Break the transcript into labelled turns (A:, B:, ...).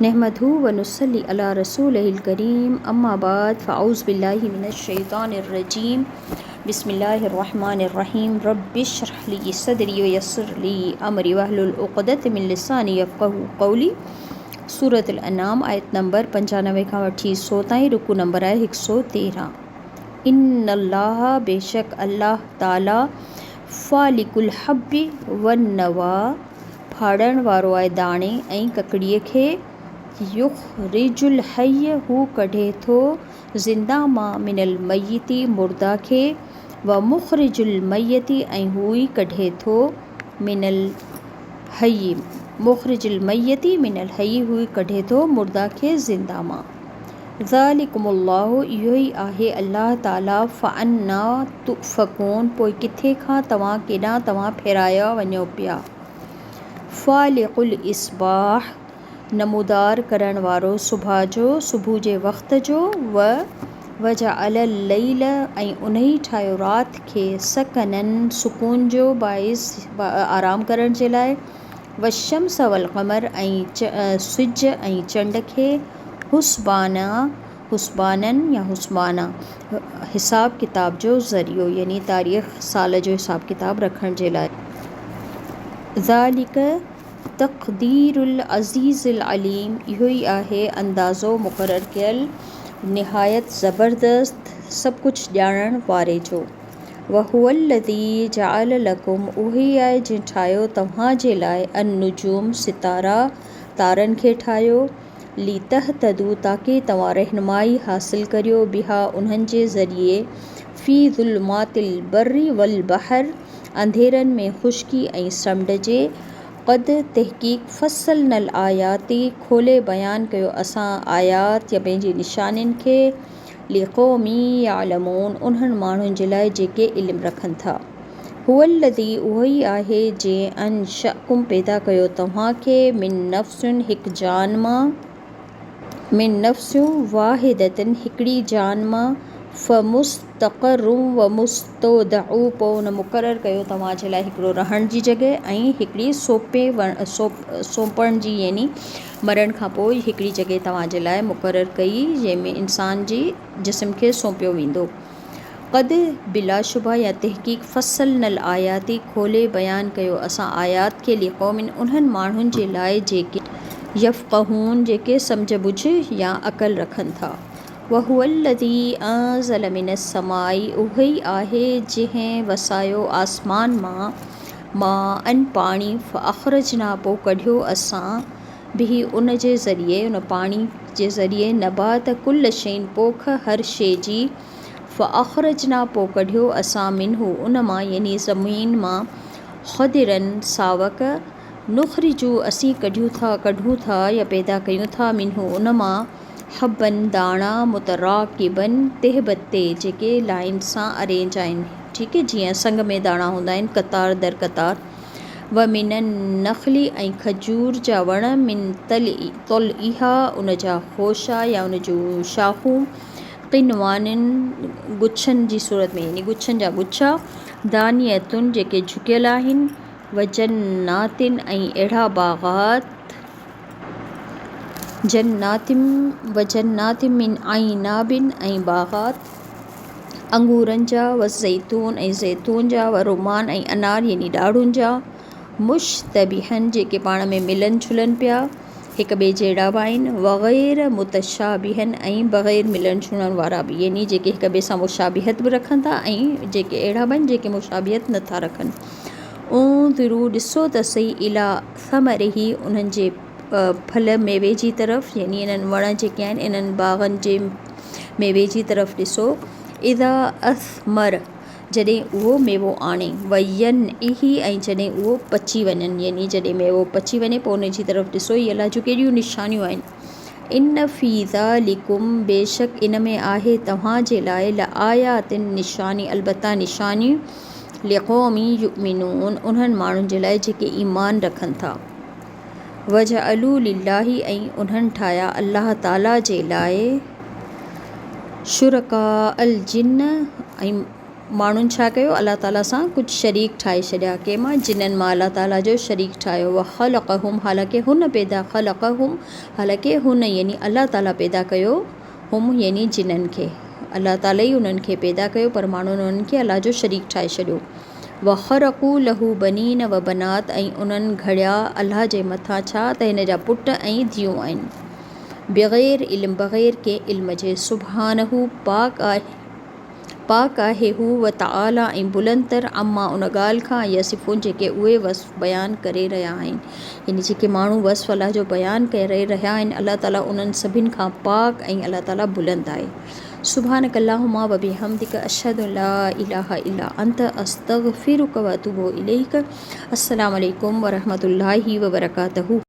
A: نحمده و نصلي علي رسوله الڪريم اما بعد فاعوذ بالله من الشيطان الرجيم بسم الله الرحمن الرحيم رب اشرح لي صدري ويسر لي امري واحلل عقدة من لساني يفقهوا قولي سورة الانعام آيت نمبر 95 کان وٺي 100 تائين رڪوع نمبر آهي 113 ان الله بيشڪ الله تعالي فالق الحب والنوى ڦاڙڻ وارو آهي داڻي ۽ ڪڪڙيء کي، يخرج الحي هو ڪڍي ٿو زنده مان من الميت مرده کي، ومخرج الميت ۽ هو ئي ڪڍي ٿو من الحي مخرج الميت من الحي هو ئي ڪڍي ٿو مرده کي زنده مان. ذلڪم الله اهو ئي آهي الله تعالي فانا تؤفڪون پوء ڪٿي کان توهان ڪيڏانهن توهان ڦيرايا وڃو پيا. فالق الاصباح نمودار ڪرڻ وارو صبح جو، صبح جي وقت جو، و وجعل الليل ۽ انهي ٺاهيو رات کي سڪنا سڪون جو باعث آرام ڪرڻ جي لاء، والشمس والقمر ۽ سج ۽ چنڊ کي حسبانا، حسبانا يا حسبانا، حساب ڪتاب جو ذريعو يعني تاريخ سال جو حساب ڪتاب رکڻ جي لاء. ذلڪ تقدير العزيز العليم اهو ئي آهي اندازو مقرر ڪيل نهايت زبردست سڀ ڪجهه ڄاڻڻ واري جو. وهو الذي جعل لڪم اهوئي آهي جنهن ٺاهيو توهان جي لاء النجوم ستارا، تارن کي ٺاهيو، لتهتدوا تاڪه توهان رهنمائي حاصل ڪريو بها انهن جي ذريعي في ظلمات البر والبحر انڌيرن ۾ خشڪي ۽ سمنڊ جي، قد تحقيق فصلنا الآيات کولي بيان ڪيو اسان آيات يا پنهنجي نشانين کي، لقوم يعلمون انهن ماڻهن جي لاء جيڪي علم رکن ٿا. هو الذي اهو ئي آهي جنهن انشأڪم پيدا ڪيو توهان کي من نفس هڪ جان مان، من نفس واحدة هڪڙي جان مان، فمستقر ومستودع پوء ان مقرر ڪيو توهان جي لاء هڪڙو رهڻ جي جڳهه ۽ هڪڙي سونپي سونپڻ جي يعني مرڻ کان پوء هڪڙي جڳهه توهان جي لاء مقرر ڪئي، جنهن ۾ انسان جي جسم کي سونپيو ويندو. قد بلاشبه يا تحقيق فصلنا الآيات کولي بيان ڪيو اسان آيات کي لقوم انهن ماڻهن جي لاء جيڪي يفقهون جيڪي سمجهه ٻجهه يا عقل رکن ٿا. وهو الذي انزل من السماء اهوئي آهي جنهن وسايو آسمان مان ماء پاڻي فاخرجنا پوء ڪڍيو اسان به ان جي ذريعي، ان پاڻي جي ذريعي، نبات ڪل شيء پوک هر شيء جي، فاخرجنا پوء ڪڍيو اسان منه ان مان يعني زمين مان خضرا ساوڪ، نخرج اسين ڪڍيون ٿا ڪڍون ٿا يا پيدا ڪيون ٿا منه ان مان حبا داڻا متراڪبا تهه به تهه جيڪي لائين سان ارينج آهن ٺيڪ جيئن سنگ ۾ داڻا هوندا آهن قطار در قطار ومن النخل ۽ کجور جا وڻ من طلعها ان جا خوشا يا ان جون شاخون قنوان گڇن جي صورت ۾ يعني گڇن جا گڇا دانية جيڪي جهڪيل آهن وجنات ۽ اهڙا باغات جنات وجنات من اعناب ۽ باغات انگورن جا والزيتون ۽ زيتون جا والرمان ۽ انار يعني ڏاڙهون جا مشتبها جيڪي پاڻ ۾ ملن جلن پيا هڪ ٻئي جهڙا به آهن وغير متشابها ۽ بغير ملڻ جلڻ وارا به يعني جيڪي هڪ ٻئي سان مشابهت به رکن ٿا ۽ جيڪي اهڙا به آهن جيڪي مشابهت نٿا رکن. انظروا ڏسو ته سهي الي ثمره انهن جي ڦل ميوي جي طرف يعني انهن وڻ جيڪي آهن انهن باغن جي ميوي جي طرف ڏسو اذا اثمر جڏهن اهو ميوو آڻي وينعه ۽ جڏهن اهو پچي وڃن يعني جڏهن ميوو پچي وڃي پوء ان جي طرف ڏسو هي الله جون ڪيڏيون نشانيون آهن ان في ذلڪم بيشڪ ان ۾ آهي توهان جي لاء لآيات نشاني البته نشانيون لقوم يؤمنون انهن ماڻهن جي لاء جيڪي ايمان رکن ٿا. وجعلوا لله ۽ انهن ٺاهيا الله تعالي جي لاء شرڪاء الجن ۽. ماڻهن ڇا ڪيو؟ الله تعاليٰ سان ڪجهه شريڪ ٺاهي ڇڏيا. ڪنهن مان؟ جنن مان الله تعاليٰ جو شريڪ ٺاهيو. وخلقهم حالانڪه هن پيدا خلقهم حالانڪه هن يعني الله تعاليٰ پيدا ڪيو هم يعني جنن کي. الله تعاليٰ ئي انهن کي پيدا ڪيو پر ماڻهن انهن کي الله جو شريڪ ٺاهي ڇڏيو. وخرقوا له بنين وبنات ۽ انهن گهڙيا الله جي مٿان ڇا ته هن جا پٽ ۽ ڌيئون آهن. بغير علم بغير ڪنهن علم جي. سبحانه پاڪ آهي. پاڪ آهي هو و تعاليٰ ۽ بلند تر عما ان ڳالهه کان يصفون جيڪي اهي وصف بيان ڪري رهيا آهن يعني جيڪي ماڻهو وصف الله جو بيان ڪري رهيا آهن الله تعاليٰ انهن سڀن کان پاڪ ۽ الله تعاليٰ بلند آهي سبحانک اللهم وبحمدک اشهد ان لا اله الا انت استغفرک واتوب اليک السلام عليڪم ورحمة الله وبرڪاته.